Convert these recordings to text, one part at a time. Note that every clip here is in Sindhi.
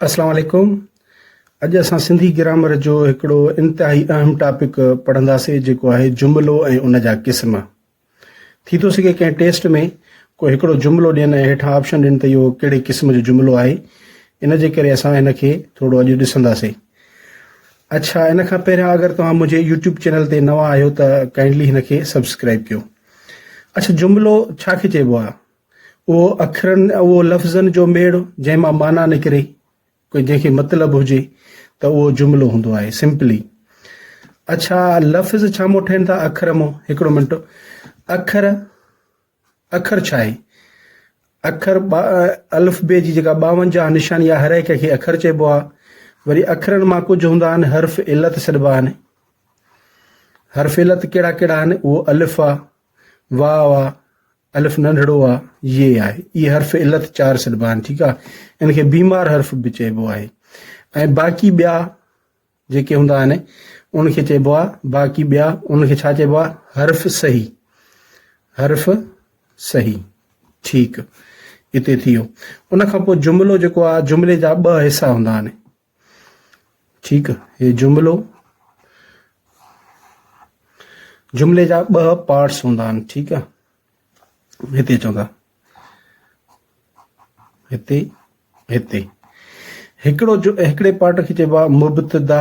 اسلام عليڪم اڄ اسان سنڌي گرامر جو هڪڙو انتهائي اهم ٽاپڪ پڙهنداسين جيڪو آهي جملو ۽ ان جا قسم. ٿي ٿو سگهي ڪنهن ٽيسٽ ۾ ڪو هڪڙو جملو ڏين ۽ هيٺان آپشن ڏين ته اهو ڪهڙي قسم جو جملو آهي ان جي ڪري اسان هن کي ٿورو اڄ ڏسنداسين. اڇا ان کان پهريان اگر توهان منهنجي يوٽيوب چينل تي نوان آهيو ته ڪائنڊلي هن کي سبسڪرائب ڪيو. اڇا جملو ڇا کي چئبو آهي؟ اهو اکرن اهو لفظن جو ميڙ جنهن مان معنيٰ نڪري ڪوئي جنهن کي مطلب هجي ته اهو جملو هوندو آهي سمپلي اڇا لفظ ڇا مون ٺهن ٿا اکر مون هڪڙو منٽ اکر اکر ڇا آهي اکر الف بي جي جيڪا 52 نشاني آهي هر هڪ کي اکر چئبو آهي وري اکرن مان ڪجهه هوندا آهن حرف علت سڏبا آهن حرف علت ڪهڙا ڪهڙا آهن اهو الف آ واو آ الف ننڍڙو آ، ي آهي. اهي حرف علت چار سڏبا آهن، ٺيڪ آ. ان کي بيمار حرف به چئبو آهي. ۽ باقي ٻيا جيڪي هوندا آهن ان کي چئبو آ باقي ٻيا ان کي ڇا چئبو آ حرف صحيح. حرف صحيح. ٺيڪ. اتي ٿي ويو. ان کان پوء جملو جيڪو آ جملي جا ٻه حصا هوندا آهن. ٺيڪ هي جملو جملي جا ٻه پارٽس هوندا آهن ٺيڪ آ هتي اچون ٿا هتي هتي هڪڙو هڪڙي پارٽ کي چئبو آهي مبتدا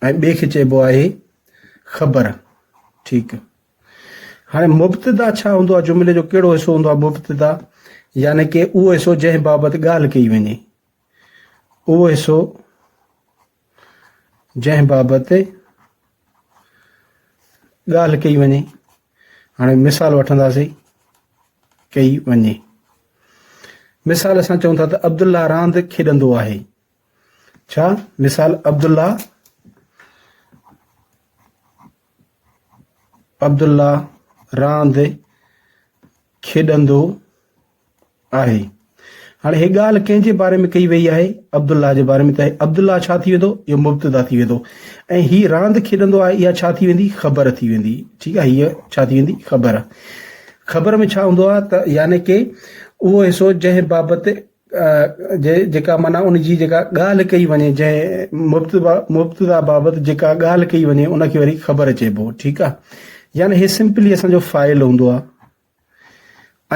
۽ ٻئي کي چئبو آهي خبر. ٺيڪ. هاڻي مبتدا ڇا هوندو آهي؟ جملي جو ڪهڙو حصو هوندو آهي مبتدا؟ يعني ڪي اهو حصو جنهن بابت ڳالهه ڪئي وڃي. اهو حصو جنهن بابت ڳالهه ڪئي وڃي. هاڻي مثال وٺنداسين ڪئي وڃي. مثال اسان چئون ٿا ته عبدالله راند کيڏندو آهي. ڇا؟ مثال عبدالله عبدالله راند کيڏندو آهي. هاڻي هي ڳالهه ڪنهن جي باري ۾ ڪئي وئي آهي؟ عبدالله جي باري ۾ ته عبدالله ڇا ٿي ويندو؟ اهو مبتدا ٿي ويندو ۽ هي راند کيڏندو آهي اها ڇا ٿي ويندي؟ خبر ٿي ويندي. ٺيڪ آهي هيء ڇا ٿي ويندي؟ خبر. خبر ۾ ڇا هوندو آهي ته يعني ڪي اهو حصو جنهن بابت جيڪا معنيٰ ان جي جيڪا ڳالهه ڪئي وڃي جنهن مبتدا مبتدا بابت جيڪا ڳالهه ڪئي وڃي ان کي وري خبر چئبو ٺيڪ آ يعني هي سمپلي اسان جو فاعل هوندو آ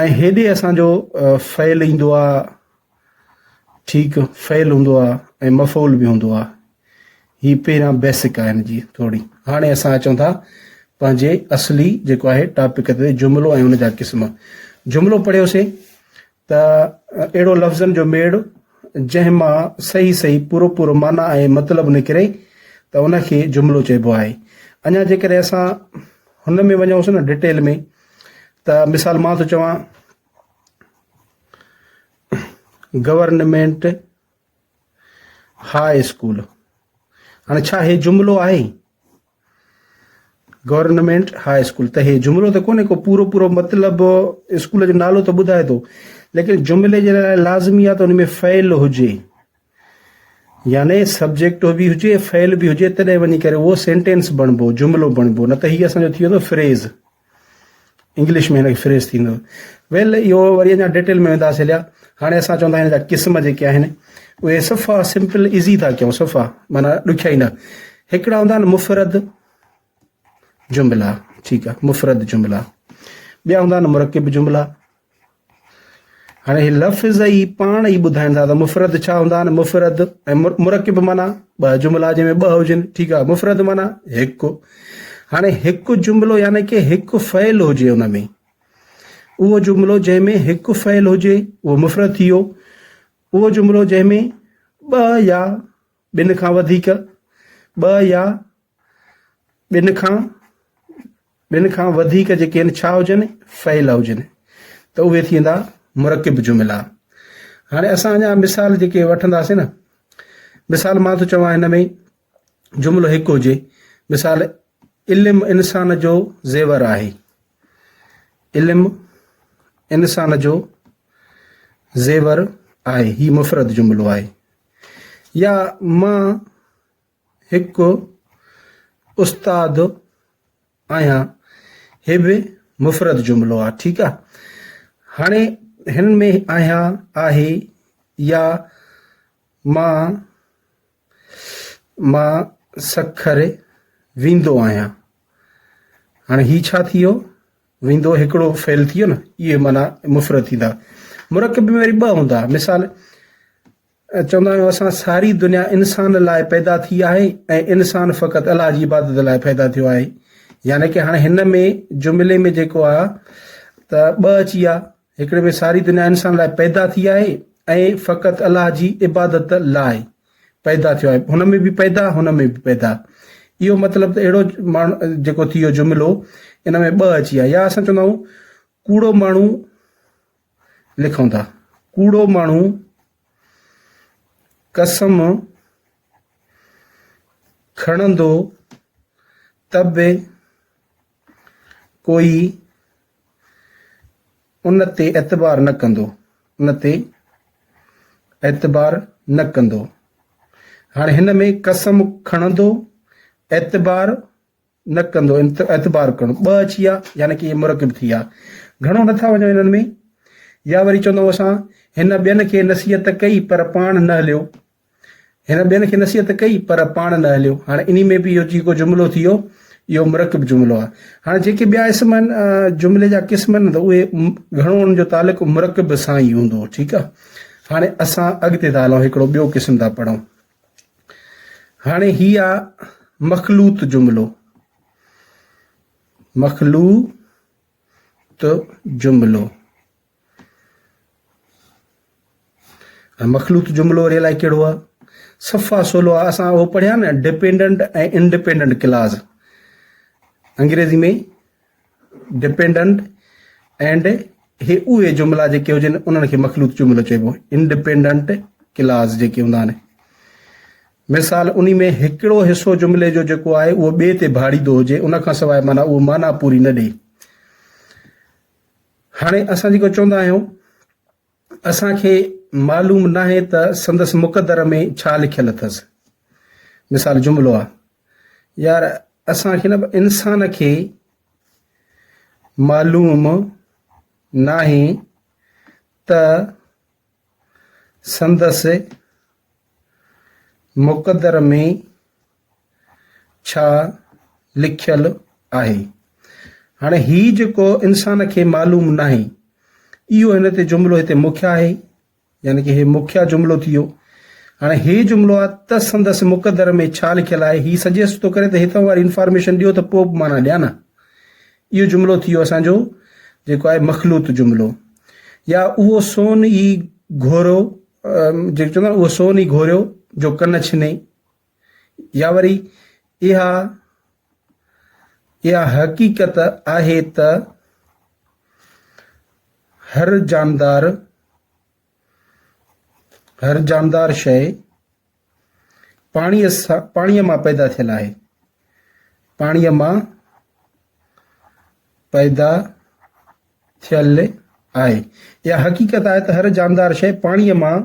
۽ هيڏي اسان جو فعل ايندو آ ٺيڪ فعل هوندو آ ۽ مفعول به هوندو آ هي پهريان بيسڪ آهن جي ٿوري هاڻي اسان اچون ٿا پنهنجي اصلي جيڪو آهي ٽاپڪ تي جملو ۽ ان جا قسم جملو پڙهيوسين ته اهڙو لفظن جو ميڙ جنهن مان صحيح صحيح پورو پورو معنيٰ ۽ مطلب نڪري ته ان کي جملو چئبو آهي. اڃا جيڪڏهن اسان هن ۾ وڃونس نه ڊٽيل ۾ ته مثال مان ٿو چوان گورنمينٽ هاء اسڪول هاڻي ڇا هي جملو آهي؟ گورنمينٽ هاء اسڪول ته هي جملو ته ڪونهي ڪو پورو پورو مطلب اسڪول جو نالو ته ٻڌائي ٿو ليڪن جملي جي لاء لازمي آهي ته ان ۾ فعل هجي يعني سبجيڪٽ به هجي فعل به هجي تڏهن وڃي ڪري اهو سينٽينس بڻبو جملو بڻبو نه ته هي اسان جو ٿي ويندو فريز انگلش ۾ هن کي فريز ٿيندو ويل اهو وري اڃا ڊيٽيل ۾ وينداسين هليا هاڻي اسان چوندا هن جا قسم جيڪي آهن اهي صفا سمپل ايزي ٿا ڪيون صفا معنيٰ ڏکيا ئي نه هڪڙا هوندا آهن مفرد جملا ٺيڪ آهي مفرد جملا ٻيا هوندا آهن مرڪب جملا هاڻي هي لفظ ئي پاڻ ئي ٻڌائين ٿا ته مفرد ڇا هوندا آهن مفرد ۽ مرڪب معنيٰ ٻه جملا جنهن ۾ ٻه هجن ٺيڪ آهي مفرد معنيٰ هڪ هاڻي هڪ جملو يعني ڪي هڪ فعل هجي ان ۾ اهو جملو جنهن ۾ هڪ فعل هجي اهو مفرد ٿي ويو اهو جملو جنهن ۾ ٻه يا ٻن کان وڌيڪ ٻه يا ٻن کان ٻن کان وڌيڪ جيڪي آهن ڇا هجن فعل هجن ته اهي ٿي ويندا مرڪب جملا هاڻي اسان اڃا مثال جيڪي وٺنداسين نه مثال مان ٿو چوان هن ۾ جملو هڪ هجي مثال علم انسان جو زيور آهي علم انسان جو زيور آهي هي مفرد جملو آهي يا مان هڪ استاد آهيان هي به مفرد جملو آهي ٺيڪ آهي هاڻي هن ۾ آهيان آهي يا مان مان سکر ويندو آهيان. هاڻي هي ڇا ٿي ويو؟ ويندو هڪڙو فعل ٿي ويو نه، اهي معنيٰ مفرد ٿيندا. مرڪب ۾ وري ٻه هوندا. مثال چوندا آهيون اسان ساري دنيا انسان لاء پيدا ٿي آهي ۽ انسان فقط الله جي عبادت لاء پيدا ٿيو آهي. يعني ڪي هاڻي هن ۾ جملي ۾ جيڪو آهي ته ٻه اچي ويا، هڪڙي ۾ ساري دنيا انسان لاء پيدا ٿي آهي ۽ فقط الله جي عبادت لاء پيدا ٿيو آهي. هن ۾ به پيدا، هن ۾ به پيدا. اهو مطلب ته اهڙو ماڻهو جيڪو ٿي ويو جملو ان ۾ ٻه اچي ويا. يا اسان چوندا آهيون ڪوڙو ماڻهو لکون ٿا ڪوڙو ماڻهو قسم کڻندو ته به ڪوئي ان تي اعتبار نه ڪندو ان تي اعتبار نه ڪندو. هاڻي هن ۾ قسم کڻندو اعتبار نه ڪندو اعتبار ڪرڻ ٻه اچي ويا يعني ڪي اهي مرڪب ٿي ويا. گهڻو نٿا وڃون انهن ۾ يا وري چوندو اسان هن ٻين کي نصيحت ڪئي پر پاڻ نه هليو. هن ٻين کي نصيحت ڪئي پر پاڻ نه هليو. هاڻي انهي ۾ به اهو جيڪو جملو ٿي ويو اهو مرڪب جملو آهي. هاڻي جيڪي ٻيا اسم آهن جملي جا قسم آهن ته اهي گهڻو انهن جو تعلق مرڪب سان ئي هوندو. ٺيڪ آهي. هاڻي اسان اڳتي ٿا هلون هڪڙو ٻيو قسم ٿا پڙهون. هاڻي هي آ مخلوط جملو. مخلوط جملو. ۽ مخلوط جملو وري الائي ڪهڙو آهي صفا سولو آهي اسان اهو پڙهيا نه ڊپينڊنٽ ۽ انڊپينڊنٽ ڪلاز انگريزي ۾ ڊپينڊنٽ اينڊ هي اهي جملا جيڪي هجن انهن کي مخلوط جملو چئبو انڊپينڊنٽ ڪلاز جيڪي هوندا آهن مثال انهي ۾ هڪڙو حصو جملي جو جيڪو آهي اهو ٻئي تي ڀاڙيندو هجي ان کان سواء معنيٰ اهو معنيٰ پوري نه ڏئي هاڻي اسان جيڪو چوندا آهيون اسان کي معلوم ناهي ته سندس مقدر ۾ ڇا لکيل اٿس. مثال جملو آ يار اسان کي نه انسان کي معلوم ناهي ته سندس مقدر ۾ ڇا لکيل آهي. هاڻي هي جيڪو انسان کي معلوم ناهي اهو هن تي جملو هتي مکيه آهي يعني ڪي هي مکيه جملو ٿي ويو. هاڻي هي جملو آهي ته سندس مقدر ۾ ڇا لکيل آهي هي سجيسٽ ٿو ڪري ته هتان واري انفارميشن ڏيو ته پوء به معنيٰ ڏيان نه. اهو جملو ٿي ويو اسان جو جيڪو آهي مخلوط جملو. يا اهو سون ئي گهورو جيڪو چوندا آهن اهو سون ئي گهوريو جو ڪن ڇني. يا وري اها اها حقيقت آهي ته هر جاندار هر جاندار شيء پاڻيء سان پاڻيء مان پيدا ٿيل آهي پاڻيء مان پيدا ٿيل آهي. اها حقيقت آهي ته هر جاندار شيء پاڻيء مان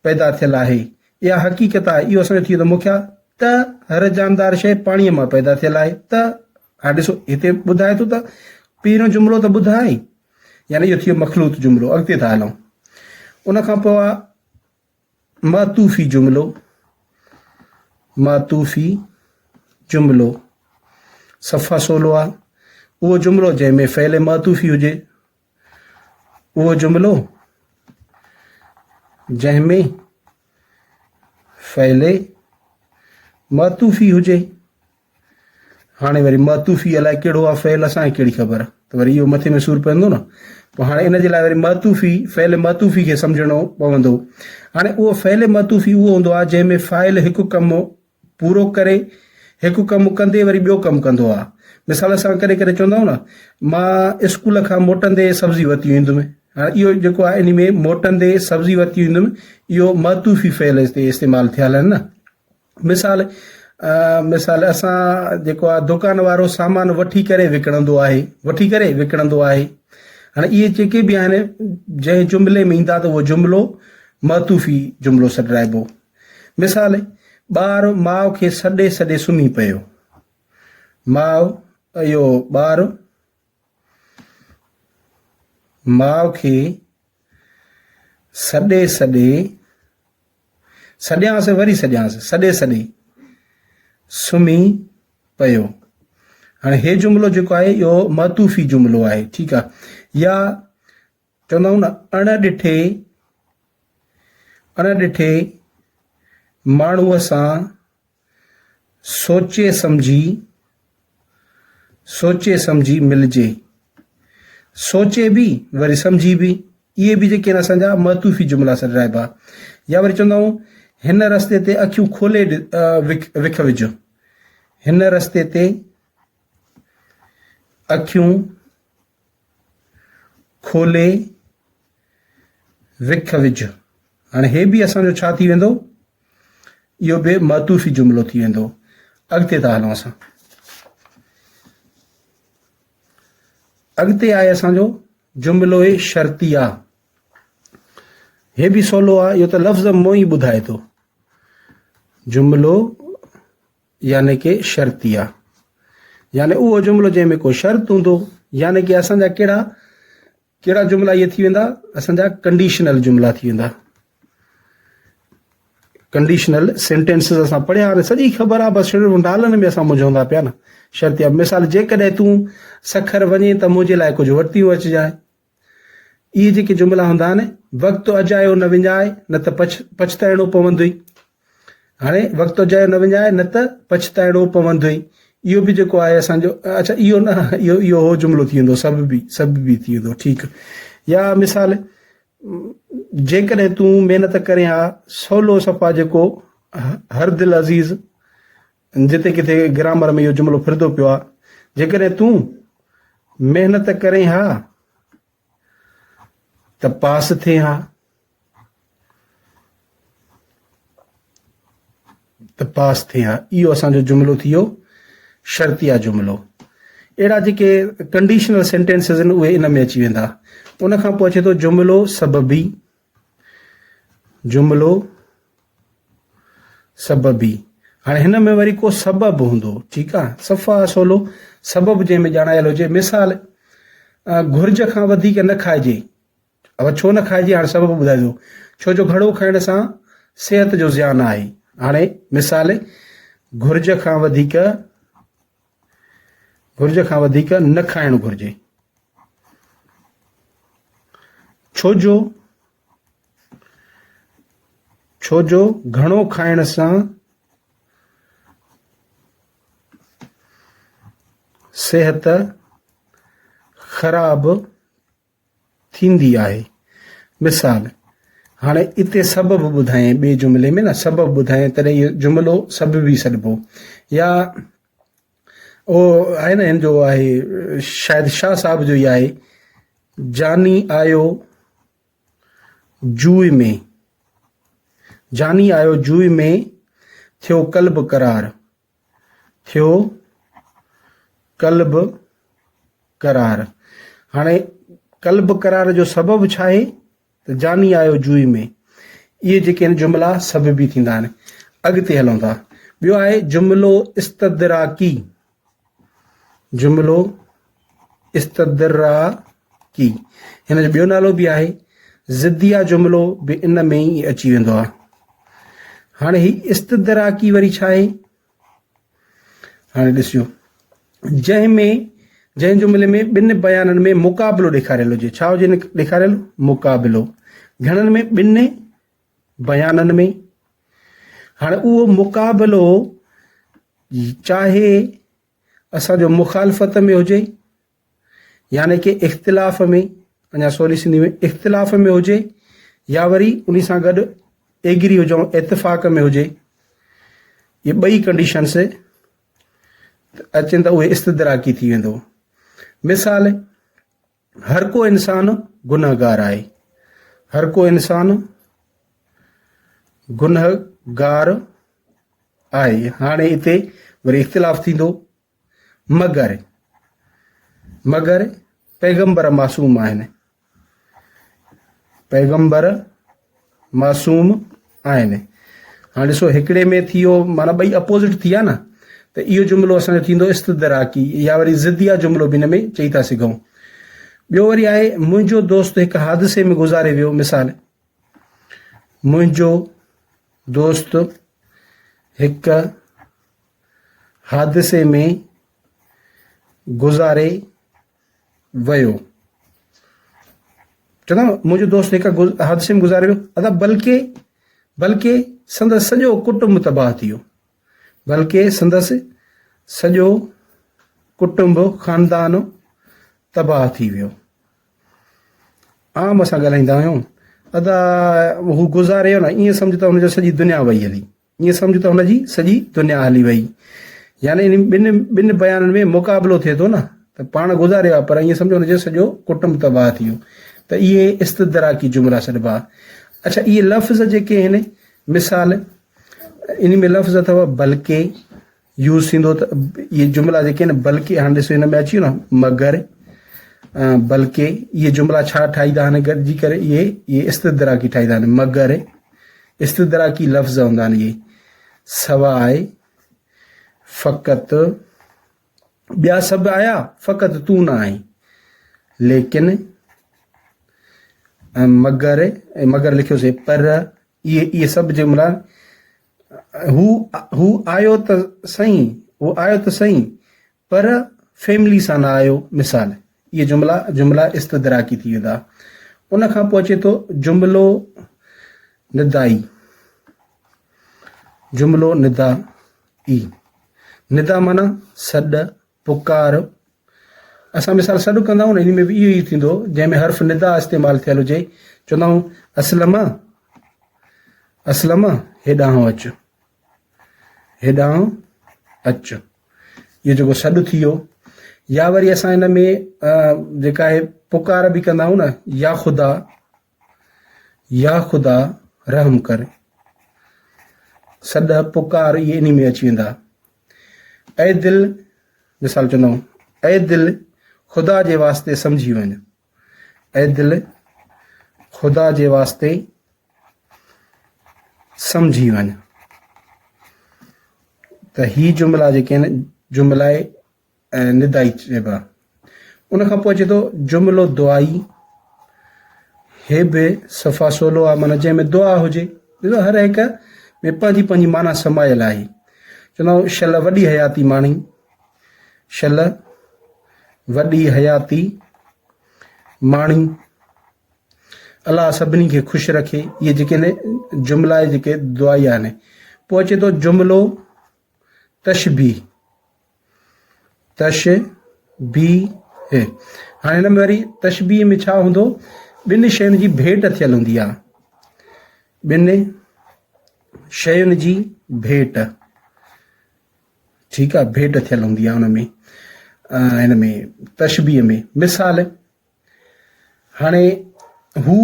پيدا ٿيل آهي. اها حقيقت آهي. اهو اسان جو ٿي ويندو مکيه ته هر جاندار شيء پاڻيء مان پيدا ٿيل آهي ته هاڻي ڏسو هتي ٻڌائي ٿو ته پهريون جملو ته ٻڌائي يعني اهو ٿي ويو مخلوط جملو. اڳتي ٿا هلون. ان کان پوء معطوفي جملو، معطوفي جملو صفا سولو آ. اهو جملو جنهن ۾ فعل معطوفي هجي، اهو جملو جنهن ۾ فعل معطوفي هجي. هاڻي وري معطوفي الائي ڪهڙو آ فعل اسان کي ڪهڙي خبر ته وري اهو مٿي ۾ سور پوندو نه پوء هاڻي ان جي لاء وري معطوفي فعل معطوفي کي سمجهڻو پوندو هاڻي اهو فعل معطوفي اهو هوندو آ جنهن ۾ فاعل هڪ ڪم پورو ڪري هڪ ڪم ڪندي وري ٻيو ڪم ڪندو آ مثال اسان ڪڏهن ڪڏهن چوندا آهيون نه مان اسڪول کان موٽندي سبزي ورتي ايندم هاڻي اهو جيڪو آ ان ۾ موٽندي سبزي ورتي ايندم اهو معطوفي فعل استعمال ٿيل آهن نه مثال مثال اسان جيڪو آ دڪان وارو سامان وٺي ڪري وڪڻندو آهي وٺي ڪري وڪڻندو آهي هاڻي اهي جيڪي به آهن جنهن جملي ۾ ايندا ته اهو جملو معطوفي جملو سڏرائبو مثال ٻار ماء کي سڏي سڏي سمهي پيو ماء اهو ٻار ماء کي سڏي سڏي سڏيانس وري سڏيانس سڏي سڏي سمهي پيو. هاڻي هي جملو جيڪو آهي اهو معطوفي جملو آهي ٺيڪ آهي يا چوندا آهيون نه اڻ ڏٺي اڻ ڏٺي ماڻهوء سان سوچي سمجهي سوچي سمجهي ملجي. سوچي به وري سمجهي به. اهي به جيڪي آهن اسان جا معطوفي جملا سڏرائبا. يا وري چوندا آهيون هن رستي تي اکيون کولي وک وجهه. هن رستي تي اکيون کولي وک وجهه. هاڻي هي به اسان جو ڇا ٿي ويندو؟ اهو به معطوفي جملو ٿي ويندو. اڳتي ٿا هلون اسان. اڳتي آهي اسان جو جملو شرطيه. هي به سولو آهي، اهو ته لفظ مون ئي ٻڌائي ٿو. جملو يعني ڪي شرطيه يعني اهو جملو جنهن ۾ ڪو شرط هوندو يعني ڪي اسان جا ڪهڙا ڪهڙا جملا اهي ٿي ويندا اسان جا ڪنڊيشنل جملا ٿي ويندا ڪنڊيشنل سينٽينسز اسان پڙهيا آهن سڄي خبر آهي بس صرف نالن ۾ اسان منجهوندا پيا نه شرطيه مثال جيڪڏهن تون سکر وڃين ته منهنجي لاء ڪجهه ورتيون اچجانء اهي جيڪي جملا هوندا آهن، وقت اجايو نه وڃاء نه ته پڇتائڻو پوندوئي. هاڻي وقت اجايو نه وڃاء نه ته پڇتائڻو پوندوئي. اهو به جيڪو آهي اسان جو اڇا اهو نه اهو اهو هو جملو ٿي ويندو سڀ به سڀ به ٿي ويندو ٺيڪ يا مثال جيڪڏهن تون محنت ڪرين ها سولو صفا جيڪو هر دل عزيز جتي ڪٿي گرامر ۾ اهو جملو ڦرندو پيو آهي، جيڪڏهن تون محنت ڪرين ها ته پاس ٿئين ها ته پاس ٿئين ها. اهو اسان جو جملو ٿي ويو شرطيه جملو. اهڙا جيڪي ڪنڊيشنل سينٽينسز آهن اهي ان ۾ اچي ويندا. ان کان پوء اچي ٿو جملو سببي. جملو سببي هاڻي هن ۾ وري ڪو سبب هوندو ٺيڪ آ صفا سولو سبب جنهن ۾ ڄاڻايل هجي مثال گهرج کان وڌيڪ نه کائجي اب ڇو نه کائجي هاڻي سبب ٻڌائجو ڇو جو گهڻو کائڻ سان صحت جو زيان آهي هاڻي مثال گهرج کان وڌيڪ گهرج کان وڌيڪ نه کائڻ گهرجي ڇو جو ڇو جو گهڻو کائڻ سان صحت خراب ٿيندي آهي. مثال، هاڻي اتي سبب ٻڌايائين ٻئي جملي ۾ نه سبب ٻڌايائين تڏهن اهو جملو سببي سڏبو يا اهو آهي نه هن جو آهي شايد شاهه صاحب جو ئي آهي جاني آيو جوء ۾ جاني آيو جوء ۾ ٿيو قلب قرار ٿيو قلب قرار. هاڻي قلب قرار جو سبب ڇا آهي ته جاني آيو جوئي ۾. اهي جيڪي آهن جملا سببي ٿيندا آهن. اڳتي هلون ٿا. ٻيو آهي جملو استدراڪي. جملو استدراڪي هن جو ٻيو نالو به آهي. ضديه جملو به ان ۾ ئي اچي ويندو آهي. هاڻي هي استدراڪي وري ڇا آهي؟ هاڻي ڏسجو جنهن ۾ جنهن جملي ۾ ٻن بيانن ۾ مقابلو ڏيکاريل هجي ڇا هجي ڏيکاريل مقابلو گهڻن ۾ ٻن بيانن ۾ هاڻي اهو مقابلو چاهي اسان جو مخالفت ۾ هجي يعني ڪي اختلاف ۾ اڃا سولي سنڌي ۾ اختلاف ۾ هجي يا وري انهي سان گڏ ايگري هجون اتفاق ۾ هجي اهي ٻئي ڪنڊيشنس اچن ته اهي استدراڪي ٿي ويندو مثال هر ڪو انسان گنهگار آهي هر ڪو انسان گنهگار آهي هاڻي اتي وري اختلاف ٿيندو مگر، مگر پيغمبر معصوم آهن. پيغمبر معصوم آهن. هاڻي ڏسو هڪڙي ۾ ٿي ويو معنيٰ ٻئي اپوزٽ ٿي ويا نه ته اهو جملو اسان جو ٿيندو استدراڪي يا وري ضديه جملو به هن ۾ چئي ٿا سگهون. ٻيو وري آهي منهنجو دوست هڪ حادثي ۾ گذاري ويو مثال. منهنجو دوست هڪ حادثي ۾ گذاري ويو. چوندا منهنجو دوست هڪ حادثي ۾ گذاري ويو. ادا بلڪه بلڪه سندس سڄو ڪٽنب تباهه ٿي ويو. بلڪه سندس سڄو ڪٽنب خاندان تباهه ٿي ويو. عام اسان ڳالهائيندا آهيون ادا هو گذاري ويو نه ائين سمجھ ته هن جو سڄي دنيا وئي هلي ائين سمجھ ته هن جي سڄي دنيا هلي وئي يعني ان ٻن ٻن بيانن ۾ مقابلو ٿئي ٿو نه ته پاڻ گذاري ويا پر ائين سمجھو هن جو سڄو ڪٽنب تباهه ٿي ويو ته اهي استدراڪي جملا سڏبا. اڇا اهي لفظ جيڪي آهن مثال ان ۾ لفظ اٿو بلڪه يوز ٿيندو ته اهي جملا جيڪي آهن بلڪه هاڻي ڏسو هن ۾ اچي ويو نه مگر بلڪه اهي جملا ڇا ٺاهيندا آهن گڏجي ڪري اهي اهي استدراڪي ٺاهيندا آهن مگر استدراڪي لفظ هوندا آهن اهي سواء فقط ٻيا سڀ آيا فقط تون نه آئين ليڪن مگر مگر لکيوسي پر اهي اهي سڀ جملا هو هو آيو ته سهين هو آيو ته سهين پر فيملي سان نه آيو مثال اهي جملا جملا استدراڪي ٿي ويندا ان کان پوء اچي ٿو جملو ندائي جملو ندا ئي ندا معنيٰ سڏ پڪار اسان مثال سڏ ڪندا آهيون نه ان ۾ به اهو ئي ٿيندو جنهن ۾ حرف ندا استعمال ٿيل هجي چوندا آهيون اسلم اسلم هيڏانهن اچ هيڏانهن اچ اهو جيڪو سڏ ٿي ويو يا وري اسان ان ۾ جيڪا آهي پڪار به ڪندا آهيون نه يا خدا يا خدا رحم ڪر سڏ پڪار اهي انهي ۾ اچي ويندا اي دل مثال چوندا آهيون اي دل خدا جي واسطي سمجهي وڃ اي دل خدا جي واسطي سمجهي وڃ ته هي جملا جيڪي آهن جملا ندائي چئبا. ان کان پوء اچي ٿو جملو دعائي. هي به صفا سولو آهي معنيٰ جنهن ۾ دعا هجي. ڏسو هر هڪ ۾ پنهنجي پنهنجي معنيٰ سمايل آهي. چوندا آهيون شل وڏي حياتي ماڻي، شل وڏي حياتي ماڻي، الله سڀني کي خوش رکي. اهي جيڪي آهن جملا جيڪي دعائي آهن. پوء اچي ٿو جملو تشبيهه. تشبيهه هاڻي هن ۾ وري تشبيهه ۾ ڇا هوندو ٻن شين جي ڀيٽ ٿيل هوندي آهي ٻن شين جي ڀيٽ ٺيڪ آهي ڀيٽ ٿيل هوندي آهي ان ۾ هن ۾ تشبيهه ۾ مثال هاڻي هو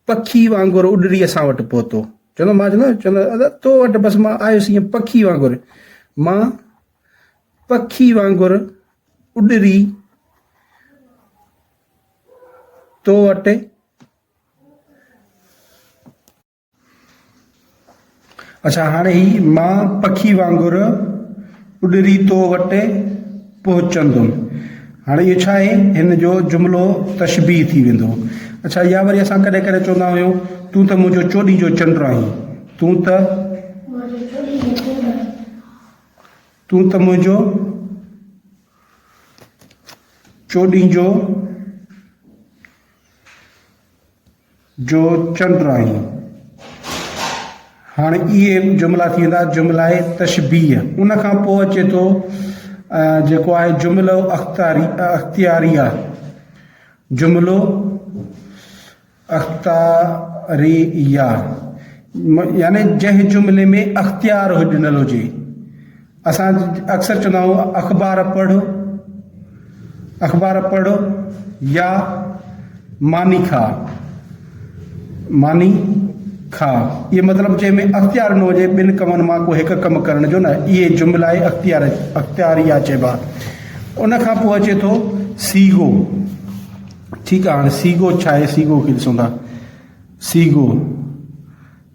پکي وانگر اڏري اسان وٽ پهتو. چوندو مان چوندو چوندو ادا تو وٽ بس مان آيس ائين پکي وانگر مان پکي وانگر اڏري تو وٽ اڇا هاڻي هي مان پکي وانگر اڏري تو وٽ پهچندم. هاڻي اهو ڇا آهي؟ هن جو جملو تشبيهه ٿي ويندو. اڇا يا وري اسان ڪڏهن ڪڏهن چوندا آهيون تون ته منهنجو چوڏهين جو چنڊ آهين. تون ته تون ته منهنجو چوڏهين جو جو چنڊ آهين. هاڻي اهي جملا ٿي ويندا جملاء تشبيهه. ان کان پوء اچي ٿو جيڪو آهي جملو اختاري اختياريه جملو اختاريه يعني جنهن جملي ۾ اختيار ڏنل هجي. اسان اڪثر چوندا آهيون اخبار پڙهه اخبار پڙهه يا ماني کاء ماني کاء اهي مطلب جنهن ۾ اختيار نه هجي ٻن ڪمن مان ڪو هڪ ڪم ڪرڻ جو نه اهي جملا اختيار اختياريا چئبا ان کان پوء اچي ٿو سيگو ٺيڪ آهي هاڻي سيگو ڇا آهي سيگو کي ڏسون ٿا سيگو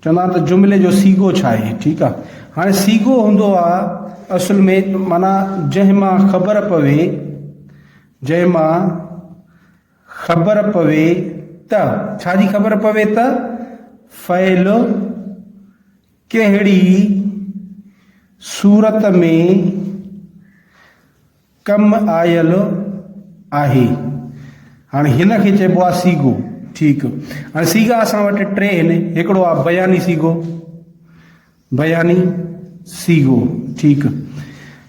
چوندا آهن ته جملي جو صيغو ڇا آهي؟ ٺيڪ آهي هاڻي صيغو هوندو آهي اصل ۾ معنيٰ جنهن مان خبر پوي جنهن مان خبر پوي ته ڇا جي خبر پوي ته فعل ڪهڙي صورت ۾ ڪم آيل آهي. هاڻي هن کي چئبو آهي صيغو. ٺيڪ. هاڻي صيغا اسان وٽ ٽي آهن. هڪڙو آهي بياني صيغو. بياني صيغو. ٺيڪ.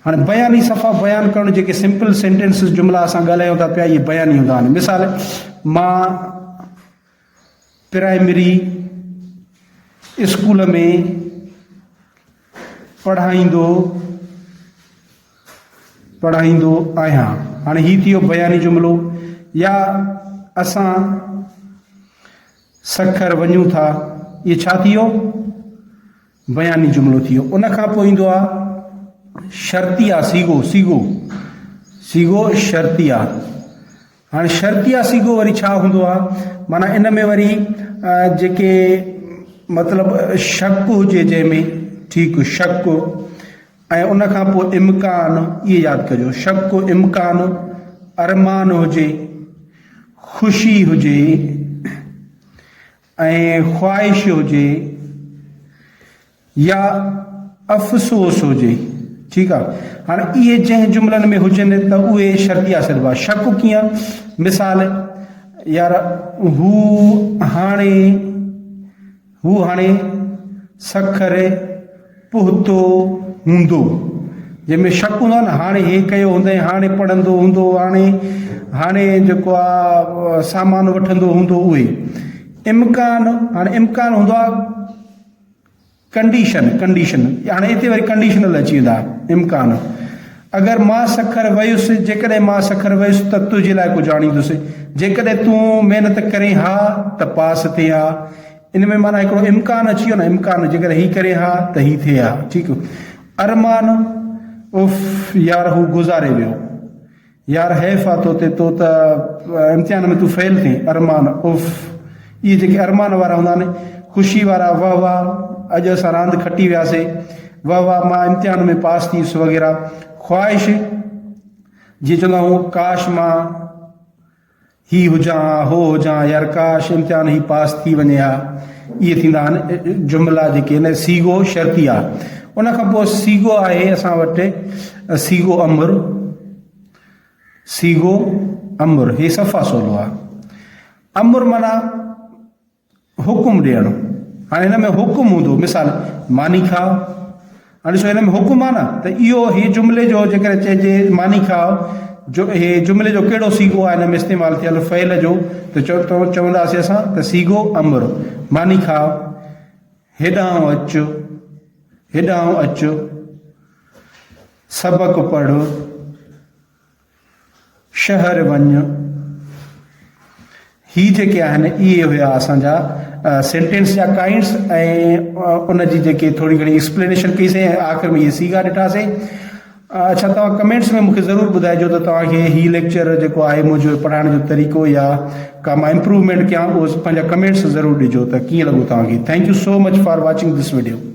هاڻي بياني صفا بيان ڪرڻ جيڪي سمپل سينٽينسز جملا اسان ڳالهايون ٿا پيا اهي بياني هوندا آهن. مثال مان پرائمري اسڪول ۾ پڙهائيندو پڙهائيندو آهيان. هاڻي هي ٿي ويو بياني جملو يا اسان سکر وڃون ٿا اهي ڇا ٿي ويو بياني جملو ٿي ويو. ان کان پوء ايندو آهي شرطيه صيغو صيغو صيغو شرطيه. هاڻي شرطيه صيغو وري ڇا هوندو آهي معنيٰ ان ۾ وري جيڪي مطلب شڪ هجي جنهن ۾ ٺيڪ شڪ ۽ ان کان پوء امڪان اهي ياد ڪجو شڪ امڪان ارمان هجي خوشي هجي ۽ خواهش هجي يا افسوس هجي ٺيڪ آ هاڻي اهي جنهن جملن ۾ هجن ته اهي شرطيه سڏبا شڪ ڪيئن مثال يار هو هاڻي هو هاڻي سکر پهتو هوندو. جنهن ۾ شڪ هوندو آهي نه هاڻي هي ڪيو هوندئين، هاڻي پڙهندو هوندو، هاڻي هاڻي جيڪو آ سامان وٺندو هوندو اهي. امڪان هاڻي امڪان هوندو آ ڪنڊيشن ڪنڊيشن هاڻي اتي وري ڪنڊيشنل اچي ويندا امڪان اگر مان سکر ويس جيڪڏهن مان سکر ويس ته تنهنجي لاء ڪجهه آڻيندس جيڪڏهن تون محنت ڪرين ها ته پاس ٿئين ها ان ۾ معنيٰ هڪڙو امڪان اچي ويو نه امڪان جيڪڏهن هي ڪري ها ته هي ٿئي ها ٺيڪ ارمان اف يار هو گذاري ويو يار حيف آ تو تي تو ته امتحان ۾ تون فيل ٿئين ارمان اف اهي جيڪي ارمان وارا هوندا آهن خوشي وارا واه واه اڄ اسان راند کٽي وياسي واه واه مان امتحان ۾ پاس ٿي ويس وغيره خواهش جيئن چوندا آهيون ڪاش مان هي هجان ها هو هجان ها يار ڪاش امتحان هي پاس ٿي وڃي ها اهي ٿيندا آهن جملا جيڪي آهن صيغو شرطي آهي ان کان پوء صيغو آهي اسان وٽ صيغو امر صيغو امر هي صفا سولو آهي امر معنيٰ حڪم ڏيڻ هاڻي هن ۾ حڪم هوندو مثال ماني کاء هاڻي ڏسو هن ۾ حڪم آهي نه ته اهو هي جملي جو جيڪڏهن چئجي ماني کاء جو هي جملي جو ڪهڙو صيغو آهي هن ۾ استعمال ٿيل فعل جو ته چونداسين اسان ته صيغو امر ماني کاء هيڏانهن اچ هيڏانهن اچ سبق پڙهه شهر وڃ. هي جيڪي آهن اهي هيا اسان جا سينٽينس جا ڪائنڊس ۽ ان جي جيڪي ٿوري گهڻي ايڪسپلينيشن ڪئي سين ۽ آخر ۾ اهي صيغا ڏٺاسين. اڇا توهان ڪمينٽس ۾ مونکي ضرور ٻڌائجو ته توهان کي هي ليڪچر جيڪو آهي منهنجو پڙهائڻ جو طريقو يا ڪا مان امپروومينٽ ڪيان اهو پنهنجا ڪمينٽس ضرور ڏجو ته ڪيئن لڳو توهان کي. Thank you so much for watching this video.